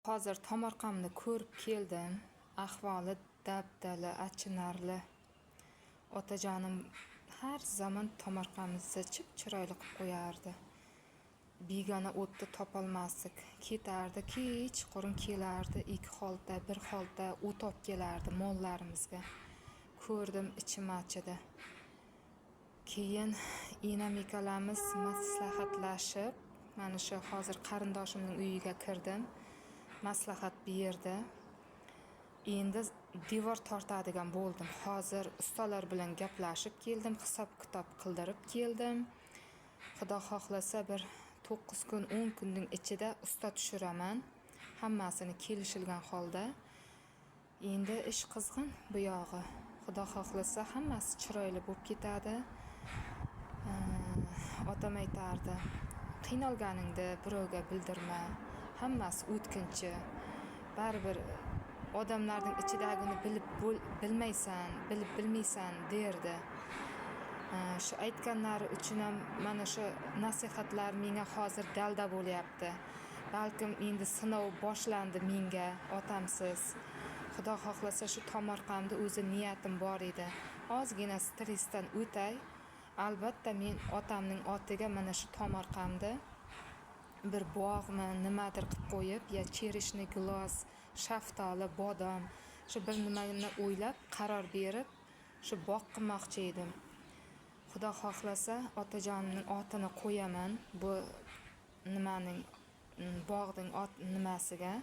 Hozir tomorqamni ko'rib keldim. Ahvoli dabdala, achinarli. Otajonim har zamon tomorqamizni chip-chiroyli qilib qo'yardi. Begona o'tni topolmasdik. Ketardi, kechqurun kelardi, 2 xolta, 1 xolta o't olib kelardi mollarimizga. Ko'rdim, ichim achidi. Keyin enam ikkalamiz maslahatlashib, mana shu hozir qarindoshimning uyiga kirdim. Maslahat berdi. Endi devor tortadigan bo'ldim. Hozir ustalar bilan gaplashib keldim, hisob-kitob qildirib keldim. Xudo xohlasa bir 9 kun, 10 kunning ichida usta tushiraman. Hammasini kelishilgan holda. Endi ish qizg'in bu yog'i. Xudo xohlasa hammasi chiroyli bo'lib ketadi. Otam aytardi, qiynalganingni birovga bildirma. Hammasi o'tkinchi. Baribir odamlarning ichidagini bilib bilmaysan, bilib bilmaysan derdi. Shu aytganlari uchun ham mana shu nasihatlar menga hozir dalda bo'lyapti. Balkim endi sinov boshlandi menga otamsiz. Xudo xohlasa shu tomorqamda o'zi niyatim bor edi. Ozgina stressdan o'tay. Albatta men otamning otiga mana shu tomorqamda bir bog'mi nimadir qilib qo'yib, ya черешня, gilos, shaftoli, bodom, shu bir nimani o'ylab qaror berib shu bog' qilmoqchi edim. Xudo xohlasa otajonimning otini qo'yaman bu nimaning, bog'ning ot nimasiga,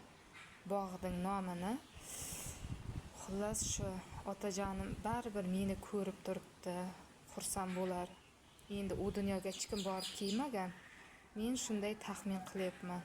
bog'ning nomini. Xullas shu otajonim baribir meni ko'rib turibdi, xursand bo'lar. Endi u dunyoga hech kim borib kelmagan. Men shunday taxmin qilyapman.